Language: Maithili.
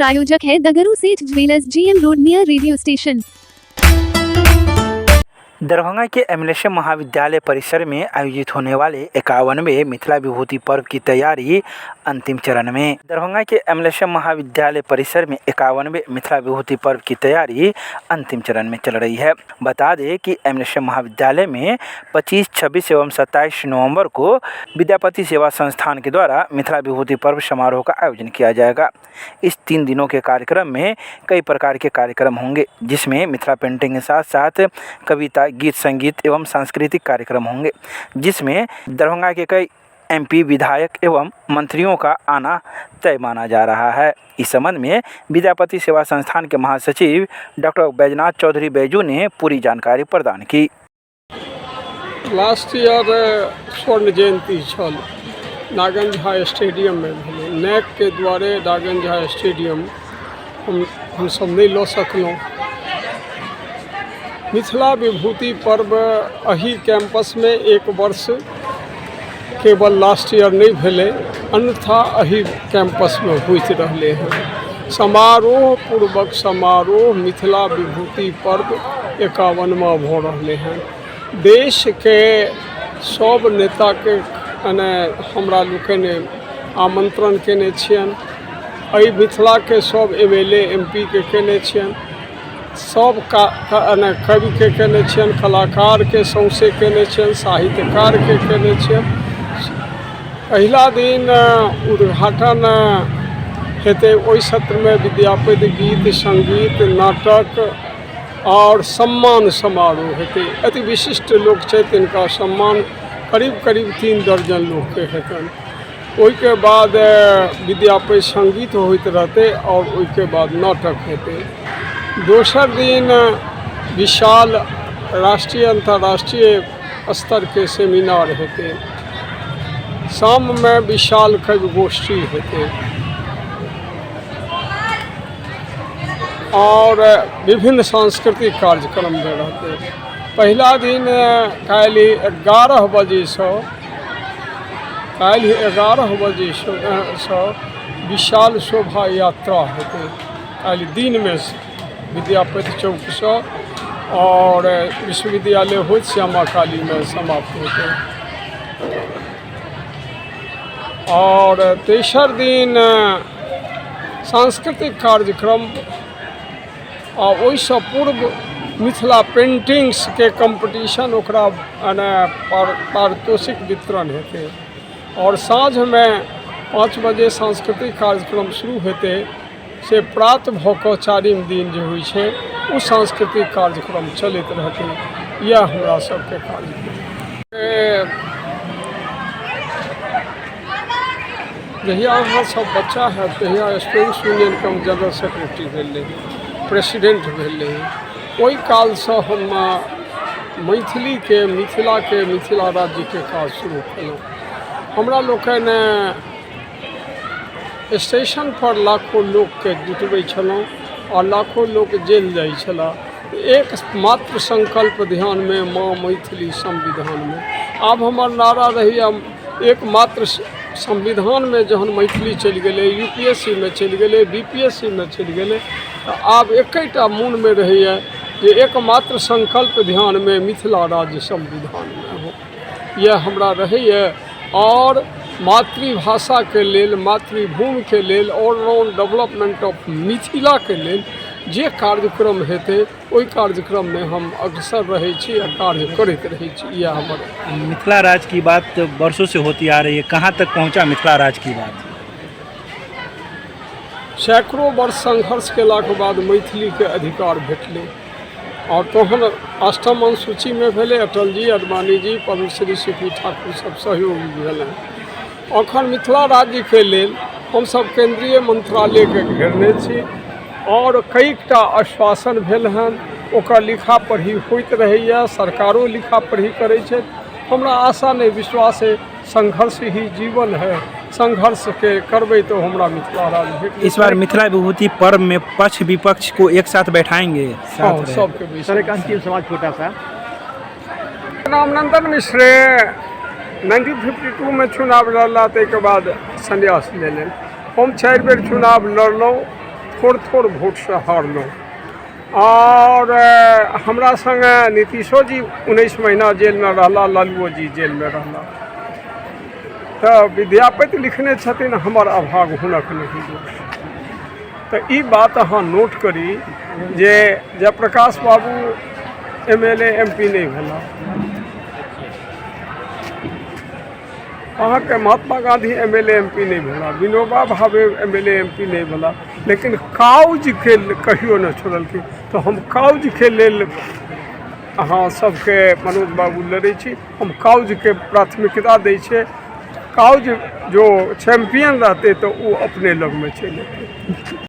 प्रायोजक है Dagru Seth jewellers, GM road near radio station. Darbhanga के एमएलएसएम महाविद्यालय परिसर में आयोजित होने वाले 51वें मिथिला विभूति पर्व की तैयारी अंतिम चरण में। दरभंगा के एमएलएसएम महाविद्यालय परिसर में 51वें मिथिला विभूति पर्व की तैयारी अंतिम चरण में चल रही है। बता दें कि एमएलएसएम महाविद्यालय में 25, 26 एवं 27 नवंबर को विद्यापति सेवा संस्थान के द्वारा मिथिला विभूति पर्व समारोह का आयोजन किया जाएगा। इस 3 दिनों के कार्यक्रम में कई प्रकार के कार्यक्रम होंगे, जिसमें मिथिला पेंटिंग के साथ साथ कविता, गीत, संगीत एवं सांस्कृतिक कार्यक्रम होंगे, जिसमें दरभंगा के कई एमपी, विधायक एवं मंत्रियों का आना तय माना जा रहा है। इस संबंध में विद्यापति सेवा संस्थान के महासचिव डॉक्टर बैजनाथ चौधरी बैजू ने पूरी जानकारी प्रदान की। लास्ट ईयर स्वर्ण जयंती छल, नागन झा स्टेडियममे भेलै। नैकके दुआरे नागन झा स्टेडियम हमसभ नहि लऽ सकलहुँ। मिथिला विभूति पर्व एहि कैंपसमे एक वर्ष केवल लास्ट ईयर नहि भेलै, अन्यथा एहि कैंपसमे होइत रहलै हँ। समारोह पूर्वक समारोह मिथिला विभूति पर्व 51वां भऽ रहलै हँ। देशके सब नेताके मने हमरा लोकनि आमन्त्रण कयने छियनि। एहि मिथिलाके सब M L A, M पी के कयने छियनि, सब का कविके कयने छियनि, कलाकारके सौँसे कयने छियनि, साहित्यकारके कयने छियनि। पहिला दिन उद्घाटन हेतै। ओहि सत्रमे विद्यापति गीत, सङ्गीत, नाटक आओर सम्मान समारोह हेतै। अति विशिष्ट लोक छथि, तिनका सम्मान करीब करीब 3 दर्जन लोकके हेतनि। ओहिके बाद विद्यापति सङ्गीत होइत रहतै आओर ओहिके बाद नाटक हेतै। दोसर दिन विशाल राष्ट्रीय अन्तर्राष्ट्रीय स्तरके सेमिनार हेतै। शाममे विशाल कवि गोष्ठी हेतै आओर विभिन्न सांस्कृतिक कार्यक्रम भी रहतै। पहिला दिन काल्हि 11 बजेसँ, काल्हि 11 बजेसँ सँ विशाल शोभा यात्रा हेतै। काल्हि दिनमे विद्यापति चौकसँ आओर विश्वविद्यालय होइत श्यामा कालीमे समाप्त हेतै। आओर तेसर दिन सांस्कृतिक कार्यक्रम आ ओहिसँ पूर्व मिथिला पेन्टिंग्सके कम्पटिशन, ओकरा मने पारितोषिक वितरण हेतै। आओर साँझमे 5 बजे सांस्कृतिक कार्यक्रम शुरू हेतै, से प्रात भऽ कऽ चारिम दिन जे होइ छै ओ सांस्कृतिक कार्यक्रम चलैत रहतै। इएह हमरा सबके कार्यक्रम। जहिया अहाँ सब बच्चा हैब, तहिया स्टूडेंट्स यूनियनके हम जनरल सेक्रेटरी भेल रही, प्रेसिडेंट भेल रही। ओहि कालसँ हम मैथिलीके, मिथिलाके, मिथिला राज्यके काज शुरू केलहुँ। हमरा लोकनि स्टेशनपर लाखो लोकके जुटबै छलहुँ आओर लाखो लोक जेल जाइ छलाह, एक मात्र संकल्प ध्यानमे, माँ मैथिली संविधानमे। आब हमर नारा रहैए, एकमात्र संविधानमे जहन मैथिली चलि गेलै, यू पी एस सी मे चलि गेलै, बी पी एस सी मे चलि गेलै, तऽ आब एकेटा मोनमे रहैए जे एकमात्र संकल्प ध्यानमे मिथिला राज्य संविधानमे हो। इएह हमरा रहैए। आओर मातृभाषाके लेल, मातृभूमिके लेल, ऑलराउंड डेवलपमेंट ऑफ मिथिलाके लेल जे कार्यक्रम हेतै, ओहि कार्यक्रममे हम अग्रसर रहै छी आ कार्य करैत रहै छी। इएह हमर। मिथिला राज्य की बात वर्षों से होती आ रही है, कहाँ तक पहुँचा मिथिला राज्य की बात? सैकड़ों वर्ष संघर्ष केलाके बाद मैथिलीके अधिकार भेटलै आओर तहन अष्टम अनुसूचीमे भेलै। अटल जी, अडवाणी जी, पद्मश्री सी पी ठाकुर सब सहयोगी भेलनि। अखन मिथिला राज्यके लेल हमसब केन्द्रीय मंत्रालयके घेरने छी आओर कईटा आश्वासन भेल हन। ओकर लिखा पढ़ी होइत रहैए, सरकारो लिखा पढ़ी करै छथि। हमरा आशा नहि, विश्वास है, संघर्ष ही जीवन है। संघर्षके करबै तऽ हमरा मिथिला राज्य भेट। इस बार मिथिला विभूति पर्व में पक्ष विपक्ष को एक साथ बैठाएंगे? हँ। साथ रहे। सबके बैस। सर, एक अंतिम सवाल छोटा सा। रामनंदन मिश्र 1952 मे चुनाव लड़ला, ताहिके बाद संन्यास लेलनि। हम 4 बेर चुनाव लड़लहुँ। थोड़ थोड़ वोटसँ हारलहुँ। आओर हमरा सङ्गे नीतीशो जी 19 महीना जेलमे रहला, लालुओ जी जेलमे रहला। तऽ विद्यापति लिखने छथिन, हमर अभाग हुनक नहि दोष। तऽ ई बात अहाँ नोट करी जे Jayaprakash Babu M L A M P नहि भेला, अहाँके Mahatma Gandhi M L A M P नहि भेला, Vinoba Bhave M L A M P नहि भेला, लेकिन काउजके कहियो नहि छोड़लखिन। तऽ हम काउजके लेल अहाँ सबके मनोज बाबू लड़ै छी, हम काउजके प्राथमिकता दै छियै। काउज जो चैम्पियन रहतै तऽ ओ अपने लगमे चलि एतै।